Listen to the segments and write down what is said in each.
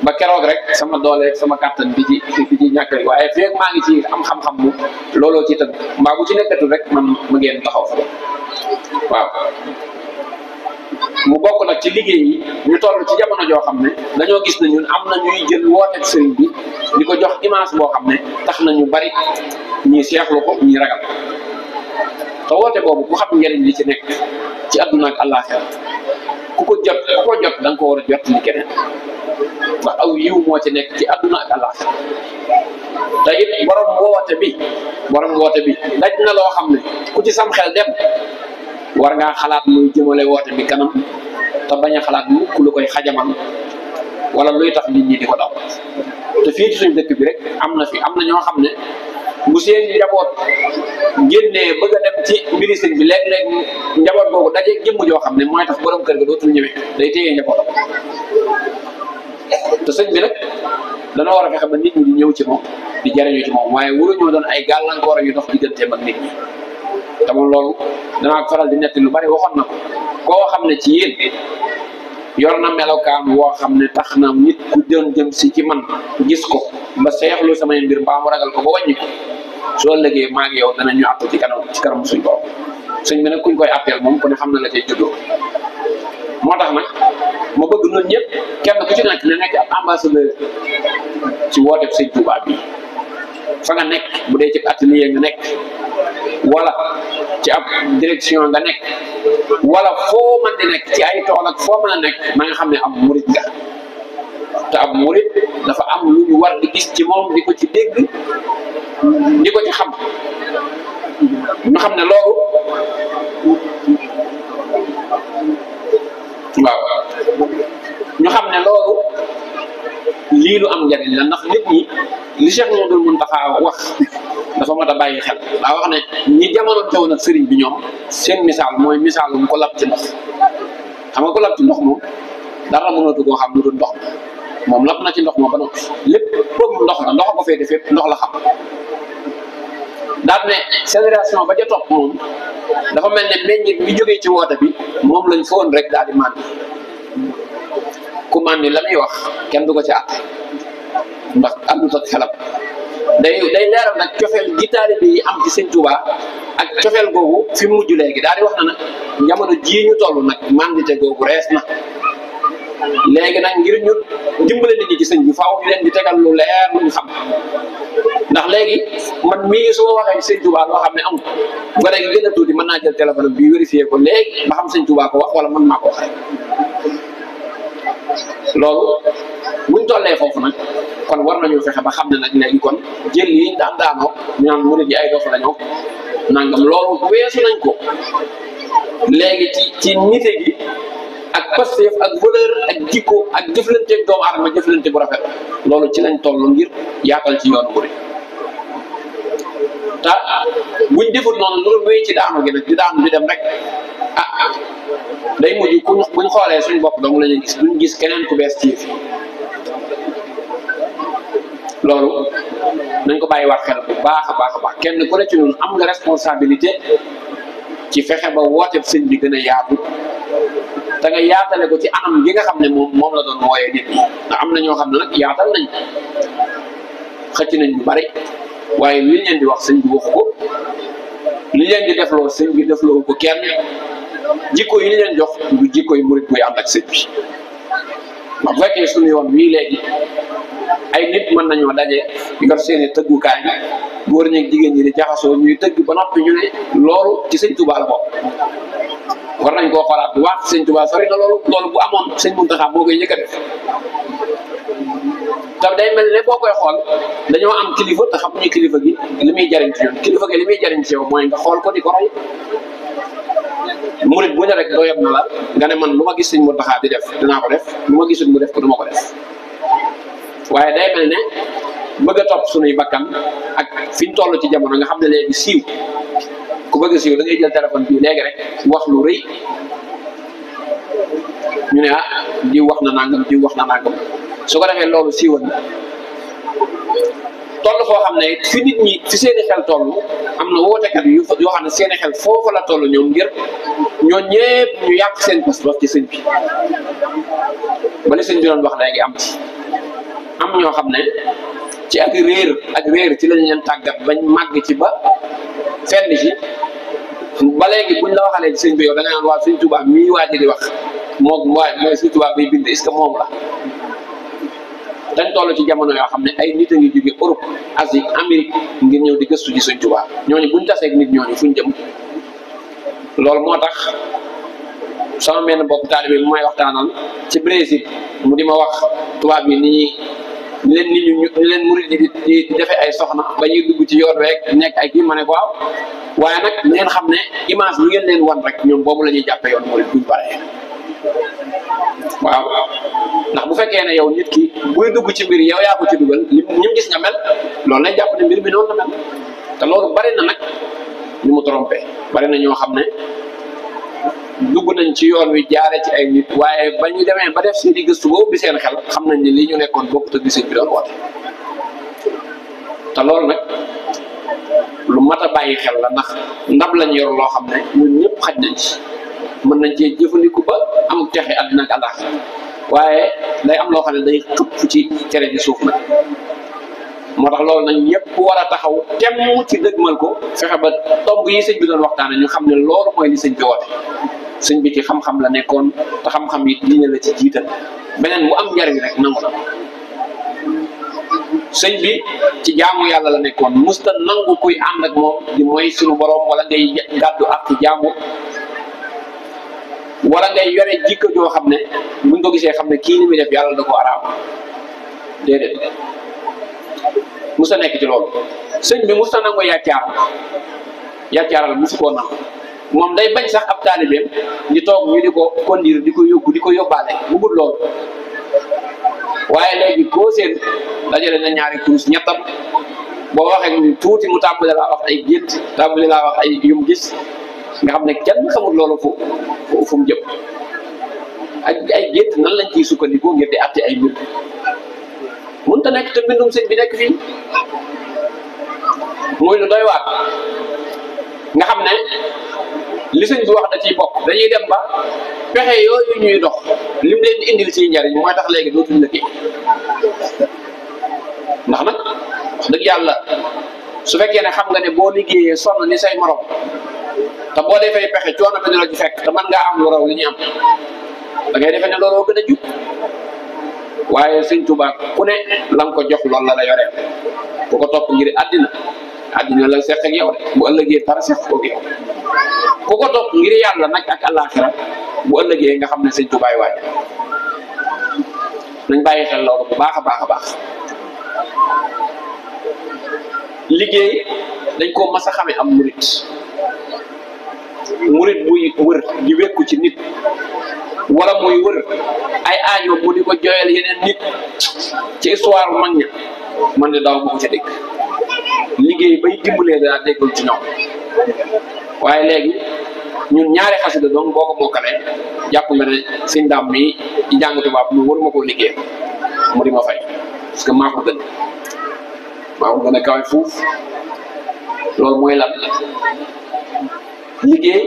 ba keroog rek sama doole rek sama kàttan di ci ñàkk rek waaye feeg maa ngi ci am xam-xam mu looloo ci tënk mbaa bu ci nekkatul rek man ma ngeen taxaw fa waaw. mu bokk nag ci liggéey yi ñu toll ci jamono joo xam ne dañoo gis ne ñun am na ñuy jël wooteeg sëriñ bi di ko jox image boo xam ne tax na ñu bari ñii seexlu ko ñii ragal te woote boobu ku xam njëriñ li ci nekk ci àdduna ak àllaaxira ku ko jot da nga ko war a jot li keneen ndax aw yiw moo ci nekk ci àdduna ak àllaaxira te it borom woote bi daj na loo xam ne ku ci sam xel dem war ngaa xalaat luy jëmale woote bi kanam te bañ a xalaat mukk lu koy xajamal wala luy tax nit ñi di ko daw te fii ci suñ dëkk bi rek am na ñoo xam ne bu seen njaboot génnee bëgg a dem ci mbiri sëñ bi léeg-léeg njaboot boobu dajeeg jëmm joo xam ne mooy tax borom kër ga dootul ñëwee day téye njabootam te sëñ bi nag dana war a fexe ba nit ñi di ñëw ci moom di jariñu ci moom waaye waruñoo doon ay gàllankoor yu dox digganteem ak nit ñi te moom loolu danaa ko faral di netti lu bari waxoon na ko koo xam ne ci yéen yor na melokaan woo xam ne tax na nit ku doon jëm si ci man gis ko ba seexlu samay mbir mbaa mu ragal ko ba wàññi ko soo lëgee maa ngi yow danañu àtt ci kanam suñ borom sëñ bi nag kuñ koy appel moom ku ne xam na la cay juddoo moo tax nag ma bëgg ñun ñëpp kenn ku ci nekk ne nekk ab ambassadeur ci wooteeb sëñ Tuubaa bi fa nga nekk bu dee ci atelier nga nekk wala ci ab direction nga nekk wala foo mën di nekk ci ay tool ak foo mën a nekk na nga xam ne ab murit nga te ab murit dafa am lu ñu war di gis ci moom di ko ci dégg di ko ci xam ñu xam ne loolu waaw ñu xam ne loolu lii lu am njariñ la ndax nit ñi li Cheikh Mouhamadoul Mountakha wax dafa mat a bàyyi xel daa wax ne ñi jamono teew nag sëriñ bi ñoom seen misaal mooy misaalum ko lab ci ndox xam nga ko lab ci ndox moom dara mënatu koo xam lu dul ndox moom lab na ci ndox moom ba noppi lépp boobu ndox la ndox ko fee defee ndox la xam daal ne génération ba ca topp moom dafa mel ne meññit mi jógee ci woote bi moom lañ foon rek daal di màndi ku màndi la muy wax kenn du ko ci àtte ndax àndut ak xelam day leeral nag cofeel gi taalibe yi am ci sëñ Tuubaa ak cofeel googu fi mujj léegi daal di wax na nag jamono jii ñu toll nag màndite googu rees na léegi nag ngir ñu dimbale nit ñi ci sëñ bi faaw ñu leen di tegal lu leer lu ñu xam ndax léegi man mii su ma waxee sëñ Tuubaa loo xam ne amul nga léegi gën a tuuti mën naa jël téléphone bi vérifier ko léegi ba xam sëñ Tuubaa ko wax wala man maa ko wax rek loolu buñ tollee foofu nag kon war nañoo fexe ba xam ne nag léegi kon jël yi daan daanoo ñu naan murid yi ay dof lañoo nangam loolu weesu nañ ko léegi ci nite gi ak pasteef ak valeur ak jikko ak jëflante ak doomu aadama jëflante bu rafet loolu ci lañ toll ngir yaatal ci yoonu murid te buñ defut noonu loolu wéy ci daanu gi nag di daanu di dem rek day mujj buñ xoolee suñ bopp dong la ñuy gis duñ gis keneen ku bees ci yëf yi loolu nañ ko bàyyi waat xel bu baax a baax kenn ku ne ci ñun am nga responsabilité ci fexe ba wooteeb sëñ bi gën a yaatu te nga yaatale ko ci anam gi nga xam ne moom la doon wooyee nit ñi ndax am na ñoo xam ne nag yaatal nañ xëcc nañ ñu bari waaye li leen di wax sëñ bi waxu ko li leen di defloo sëñ bi defloo ko kenn jikko yi leen jox du jikko yi murit buy ànd ak sëñ bi bu fekkee suñu yoon wii léegi ay nit mën nañoo daje yor seeni tëggukaay góor ñeeg jigéen ñi di jaxasoo ñuy tëgg ba noppi ñu ne loolu ci sëñ Tuubaa la bokk war nañ koo xoolaat bu wax sëñ Tuubaa sori na loolu bu amoon sëñ Muntaxa boo koy njëkk a def te day mel ne boo koy xool dañoo am kilifa te xamuñu kilifa gi li muy jariñ ci ñoom kilifa gi li muy jariñ ci yow mooy nga xool ko di ko roy murit bu ne rek doo yem na la nga ne man lu ma gis sëñ Muntaxa di def dinaa ko def lu ma gisul mu def ko du ma ko def waaye day mel ne bëgg a topp sunuy bakkan ak fi ñu toll ci jamono nga xam ne léegi siiw ku bëgg a siiw da ngay jël téléphone bii léegi rek wax lu rëy ñu ne diw wax na nangam diw wax na nangam su ko defee loolu siiwal na toll foo xam ne fi nit ñi fi seeni xel toll am na wootekat yoo xam ne seeni xel foofu la toll ñoom ngir ñoo ñëpp ñu yàq seen pas-pas ci sëñ bi ba li sëñ bi doon wax léegi am ci am ñoo xam ne ci ak réer ci lañ leen tàggat bañ màgg ci ba fenn ci ba léegi buñ la waxalee ci sëñ bi yow da nga naan waaw sëñ Tuubaa mii waa ji di wax moom waaye mooy sëñ Tuubaa bay bind est-ce que moom la dañ toll ci jamono yoo xam ne ay nit a ngi jóge Europe Asie Amérique ngir ñëw di gëstu ci sëñ Tuubaa ñooñu buñ taseeg nit ñooñu fuñ jëm loolu moo tax sama benn bokk taalibe bi may waxtaanal ci Brésil mu di ma wax tubaab yi ni leen murid di defee ay soxna ba ñuy dugg ci yoon week nekk ay kii ma ne ko waaw waaye nag ngeen xam ne image lu ngeen leen wan rek ñoom boobu la ñuy jàppe yoon murid buñ paree waaw ndax bu fekkee ne yow nit ki buy dugg ci mbir yow yaa ko ci dugal ñi gis nga mel loolu lañ jàpp ne mbir mi noonu la mel te loolu bari na nag ñu mu trompé bari na ñoo xam ne dugg nañ ci yoon wi jaare ci ay nit waaye ba ñu demee ba def seeni gëstu boobu bi seen xel xam nañ ne lii ñu nekkoon bokk te gisee bi doon woote te loolu nag lu mat a bàyyi xel la ndax ndab lañ yor loo xam ne ñun ñëpp xaj nañ ci mën nañ cee jëfandiku ba am texe àddina ak àllaaxira waaye day am loo xam ne day xëpp ci cere ji suuf nag moo tax loolu nag ñëpp war a taxaw temm ci dëgmal ko fexe ba tomb yi sëñ bi doon waxtaane ñu xam ne loolu mooy li sëñ bi woote sëñ bi ci xam-xam la nekkoon te xam-xam yi diine la ci jiital beneen bu am njariñ rek nangu na sëñ bi ci jaamu yàlla la nekkoon musta nangu kuy ànd ak moom di mooy suñu borom wala ngay gàddu ak ci jaamu wala ngay yore jikko joo xam ne buñ ko gisee xam ne kii ni muy def yàlla da ko araam déedéet musta nekk ci loolu sëñ bi musta nangu yàccaaral musu koo nangu moom day bañ sax ab taalibeem di toog ñu di ko conduire di ko yóbbaale bu gudd loolu waaye léegi koo seen dajale na ñaari kurus ñettam boo waxee tuuti mu tàmbali laa wax ay gént tàmbali laa wax ay yum gis nga xam ne kenn xamul loolu fu mu jëm ak ay gént nan lañ ciy sukkandikoo ngir di àtte ay mbir mënut a nekk te mbindum sëñ bi nekk fii muy lu doy waar nga xam ne li sëñ bi wax da ciy bokk dañuy dem ba pexe yooyu ñuy dox lim leen di indil ci njariñ mooy tax léegi dootuñ liggéey ndax nag wax dëgg yàlla su fekkee ne xam nga ne boo liggéeyee sonn ni say morom te boo defee pexe coono bi dina la ci fekk te mën ngaa am lu raw li ñu am da ngay defee ne looloo gën a jub waaye sëñ Tuubaa ku ne la nga ko jox loolu la yoreel bu ko topp ngir àddina la seq ak yow de bu ëllëgee dara seq ko ak yow ku ko topp ngir yàlla nag ak àllaaxira bu ëllëgee nga xam ne sëñ Tuubaa waaj nañ bàyyi xel loolu bu baax a baax a baax liggéey dañ koo mas a xamee am murit buy wër di wekku ci nit wala muy wër ay aajo mu di ko jooyal yeneen nit ci histoire mag ña man de daaw ma ko ca dégg liggéey bay dimbalee daa déggul ci ñoom waaye léegi ñun ñaari xasida doon boo ko mokkalee jàpp nga ne sëñ daam mi di jàng tubaab mu waruma koo liggéey mu di ma fay parce que maa ko gën a kawe fuuf loolu mooy lan liggéey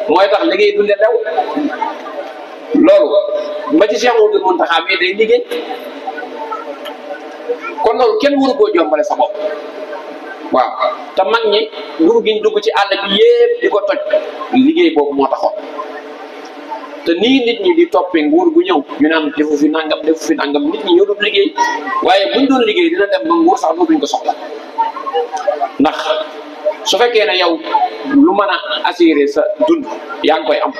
mooy tax liggéey du leen lew loolu ba ci Cheikh Mouhamadou Mountakha mais day liggéey kon loolu kenn waru koo jombale sa bopp waaw te mag ñi dugg gi ñu dugg ci àll bi yépp di ko toj liggéey boobu moo taxoon te nii nit ñi di toppee nguur gu ñëw ñu naan defu fi nangam nit ñi ñoo doon liggéey waaye buñ doon liggéey dina dem ba nguur sax dootuñ ko soxla ndax su fekkee ne yow lu mën a assurer sa dund yaa ngi koy am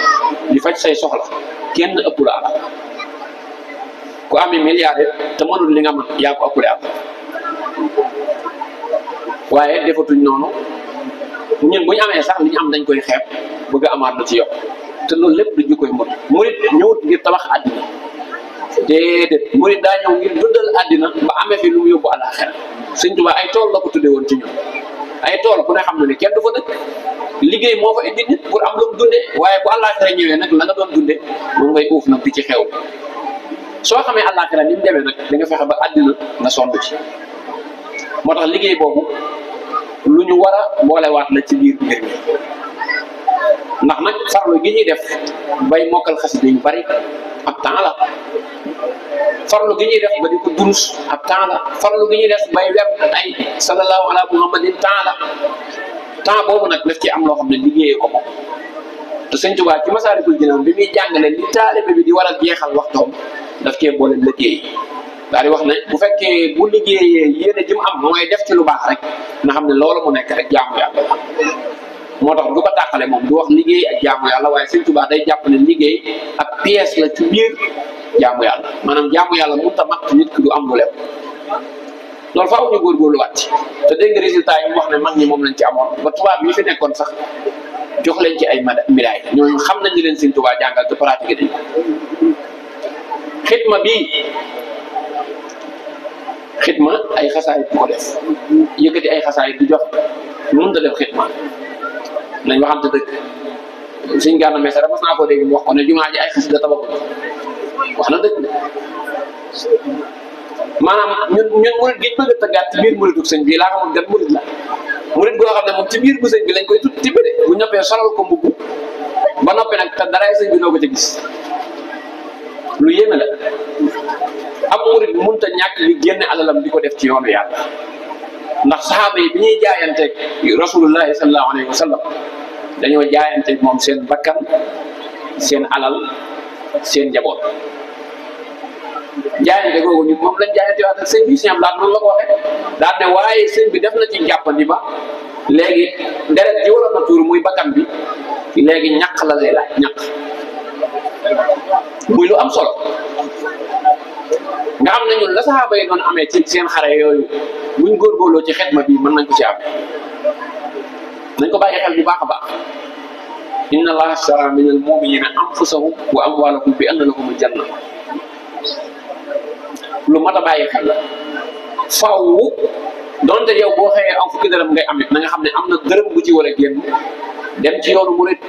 di faj say soxla kenn ëpp la alal ku amee milliard te mënul li nga mën yaa ko ëppale am waaye defatuñ noonu ñun bu ñu amee sax li ñu am dañ koy xeeb bëgg a amaat lu ci yokk te loolu lépp du ñu koy mën murit ñëwut ngir tabax àddina déedéet murit daa ñëw ngir dundal àddina ba amee fi lu mu yóbbu àllaaxira Sëñ Tuubaa ay tool la ko tuddee woon ci ñun ay tool ku ne xam na ne kenn du fa dëkk liggéey moo fa indi nit pour am lu mu dundee waaye bu àllaaxira ñëwee nag la nga doon dundee moom ngay uuf nag di ci xew soo xamee àllaaxira ni mu demee nag da nga fexe ba àddina nga sonn ci moo tax liggéey boobu lu ñu war a boolewaat la ci biir mbir mi ndax nag farlu gi ñuy def bay mokkal xasida yu bari ab temps la farlu gi ñuy def ba di ko durus ab temps la farlu gi ñuy def bay wer ay sallallahu ala muhammadin temps boobu nag daf ci am loo xam ne liggéeyee ko moom te sëñ Tuubaa ci Masaalikul Jinaan bi muy jàngale li taalibe bi di war a jeexal waxtoom daf cee boole liggéey daal di wax ne bu fekkee bu liggéeyee yéene ji mu am mooy def ci lu baax rek nga xam ne loolu mu nekk rek jaamu yàlla la moo tax du ko tàqale moom du wax liggéey ak jaamu yàlla waaye sëñ Tuubaa day jàpp ne liggéey ak pièce la ci biir jaamu yàlla maanaam jaamu yàlla mënut a mat nit ki du am lu lew loolu faaw ñu góorgóorlu waat te dégg nga résultat yi mu wax ne mag ñi moom lañ ci amoon ba tubaab yi fi nekkoon sax jox leen ci ay médaille ñooñu xam nañ ni leen sëñ Tuubaa jàngal te pratiqué dañ xidma bii xidma ay xasaayit du ko def yëkkati ay xasaayit du jox mënut a def xidma nañ waxante dëgg suñ Gana Messere mas naa ko dégg mu wax ko ne jumaa ji ay xasida tabaxu wax na dëgg maanaam ñun murit gi bëgg a tëggaat ci biir muritu sëñ bi laa xamul gan murit la murit goo xam ne moom ci biir bu sëñ bi lañ koy tudd tibb de bu ñoppee solal ko mbubb ba noppi nag te daraay sëñ bi doo ko ca gis lu yéeme la am murit mënut a ñàkk li génne alalam di ko def ci yoonu yàlla ndax saxaaba yi bi ñuy jaayanteeg rasulullahi sallallahu alayhi wa sallam dañoo jaayanteeg moom seen bakkan seen alal seen njaboot jaayante googu ñun moom lañ jaayante wax ak sëñ bi sëñ Abdou noonu la ko waxee daal ne waaye sëñ bi def na ci jàppandi ba léegi deret ji waroon na tuur muy bakkan bi léegi ñaq la lay laaj ñaq muy lu am solo nga xam ne ñun la saxaaba yi doon amee ci seen xare yooyu buñ góorgóorloo ci xidma bi mën nañ ko ci am nañ ko bàyyi xel bu baax a baax inna allaha ashtara min al muminina anfusahum wa amwalahum bi anna lahumul janna lu mat a bàyyi xel la faaw donte yow boo xëyee am fukki dërëm ngay amit na nga xam ne am na dërëm bu ci war a génn dem ci yoonu murit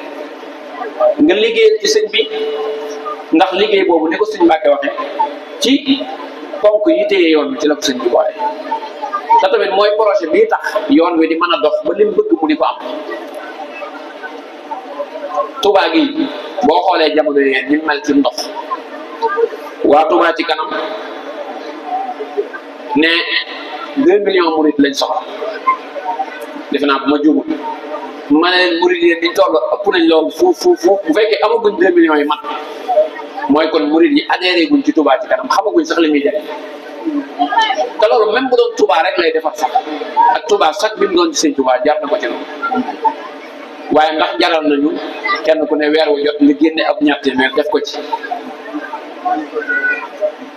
nga liggéeyal ci sëñ bi ndax liggéey boobu ni ko sëñ Mbàkke waxee ci ponk yi téye yoon bi ci la ko sëñ bi boole te tamit mooy projet bii tax yoon wi di mën a dox ba lim bëgg mu di ko am Touba gi boo xoolee jamono yee ni mel ci ndox waa Touba ci kanam ne 2 millions murid lañ soxla defe naa bu ma juumul ma ne leen murid yi niñ toll ëpp nañ loolu fuuf bu fekkee amaguñ 2 millions yi mat mooy kon murid yi adhéré guñ ci Touba ci kanam xamaguñ sax li muy jëriñ te loolu même bu doon Touba rek lay defar sax ak Touba sax bi mu doon ci sëñ Touba jaar na ko ci loolu waaye ndax jaral nañu kenn ku ne weer wu jot nga génne ab ñaar téeméer def ko ci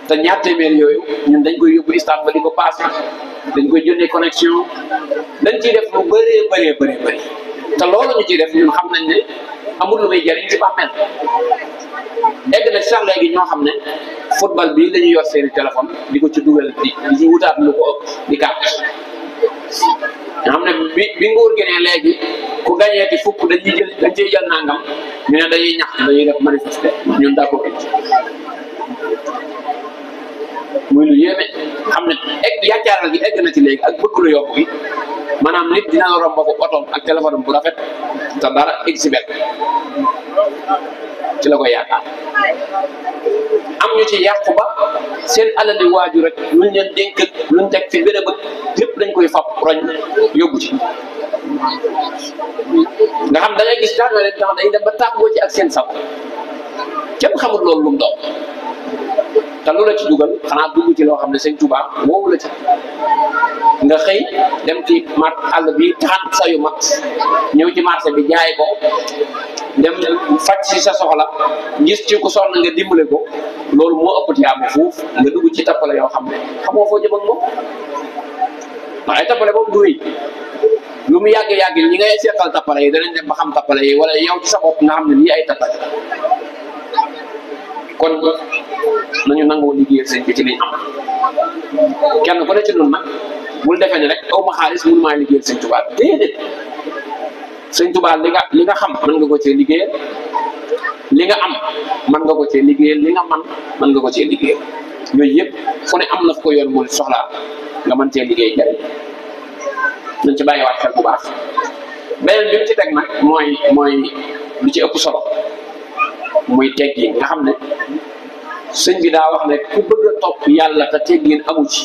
te ñaar téeméer yooyu ñun dañ koy yóbbu stade ba di ko passé dañ koy jëndee connexion dañ ciy def lu bëri te loolu ñu ciy def ñun xam nañ ne amul lu muy jëriñ ci bàmmeel egg na sax léegi ñoo xam ne football bi dañuy yor seeni téléphone di ko ci dugal di ci wutaat lu ko ëpp di carte nga xam ne bi nguur gi ne léegi ku gañee ci fukk dañ ciy jël nangam ñu ne dañuy ñaxtu dañuy def manifester ñun d'accord muy lu yéeme xam ne yaccaaral gi egg na ci léegi ak bëgg lu yokk gi maanaam nit dina la romb ko otoom ak téléphone bu rafet te dara exhibet ci la koy yaakaar am ñu ci yàqu ba seen alali waaju rek luñ leen dénk luñ teg fi béré bët lépp dañ koy fab roñ yóbbu ci nga xam da ngay gis daanaka leen tax day dem ba tàggoo ci ak seen saw kenn xamul loolu lu mu doon te lu la ci dugal xanaa dugg ci loo xam ne sëñ Tuubaa woowu la ci nga xëy dem ci mat àll bi taxan sa yu mat ñëw ci marché bi jaay ko dem faj si sa soxla gis ci ku sonn nga dimbale ko loolu moo ëpp tiyaaba fuuf nga dugg ci tappale yoo xam ne xamoo foo jëm ak moom ndax ay tappale boobu du wéy lu mu yàgg-yàgg ñi ngay seqal tappale yi danañ dem ba xam tappale yi wala yow ci sa bopp nga xam ne lii ay tappale kon nañu nangoo liggéeyal sëñ bi ci liñ am kenn ku ne ci noonu nag bul defee ne rek aw ma xaalis mënu maa liggéeyal sëñ Tuubaa déedéet sëñ Tuubaa li nga xam mën nga ko cee liggéeyal li nga am mën nga ko cee liggéeyal li nga mën nga ko cee liggéeyal yooyu yëpp fu ne am na fu ko yoon mu soxlaa nga mën cee liggéey jariñ nañ ci bàyyiwaat xel bu baax beneen bi mu ci teg nag mooy lu ci ëpp solo muy teggi nga xam ne sëñ bi daa wax ne ku bëgg a topp yàlla te teggin amu ci